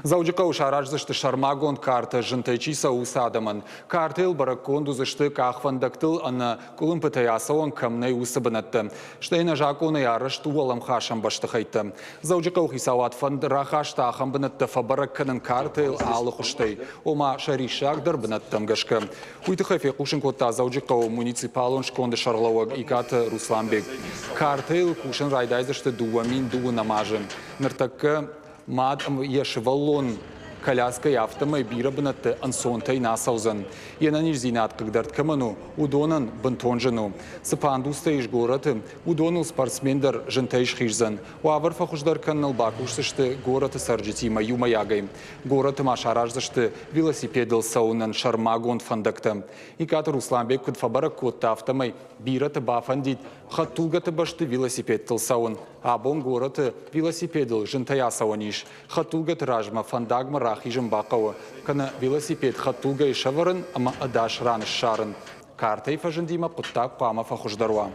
Дзӕуджыхъӕуы сараздзысты сӕрмагонд картӕ зынтӕй чи цӕуы, уыцы адӕмӕн. Картӕйыл бӕрӕггонд уыдзысты къахвӕндӕгтыл ӕнӕ къуылымпытӕй ацӕуӕн кӕм нӕй, уыцы бынӕттӕ. Стӕй нӕзакъонӕй арӕзт уӕлӕмхасӕн бӕстыхӕйттӕ. Дзӕуджыхъӕуы хицауад фӕнд рахаста ахӕм бынӕттӕ фӕбӕрӕг кӕнын картӕйыл алы хуызтӕй, ома сӕ риссагдӕр бынӕттӕм гӕсгӕ. Уый тыххӕй фехъусын кодта Дзӕуджыхъӕуы муниципалон сконды сӕргълӕууӕг Икъаты Русланбег. Картӕйыл кусын райдайдзысты 2012 азы. Ныртӕккӕ Мад ӕмӕ йӕ сывӕллон коляскӕйы афтӕмӕй бирӕ бынӕтты ӕнцонтӕй нӕ ацӕудзӕн. Йе нӕниздзинад хъыгдард кӕмӕн у, уыдонӕн бынтон зын у. Цы пандустӕ ис горӕты, уыдоныл спортсмен дӕр зынтӕй схиздзӕн. Уавӕр фӕхуыздӕр кӕныныл бакусдзысты горӕты цӕрджытимӕ иумӕйагӕй. Горӕты ма сараздзысты велосипедыл цӕуынӕн сӕрмагонд фӕндӕгтӕ. Икъаты Русланбег куыд фӕбӕрӕг кодта, афтӕмӕй бирӕты бафӕндид хӕдтулгӕты бӕсты велосипедтыл цӕуын. Абон горӕты велосипедыл зынтӕй ацӕуӕн ис. Хӕдтулгӕты размӕ фӕндагмӕ рахизын бахъӕуы, кӕнӕ велосипед хӕдтулгӕйы сӕвӕрын ӕмӕ ӕдас ран ссарын. Картӕйы фӕзындимӕ хъуыддаг хъуамӕ фӕхуыздӕр уа.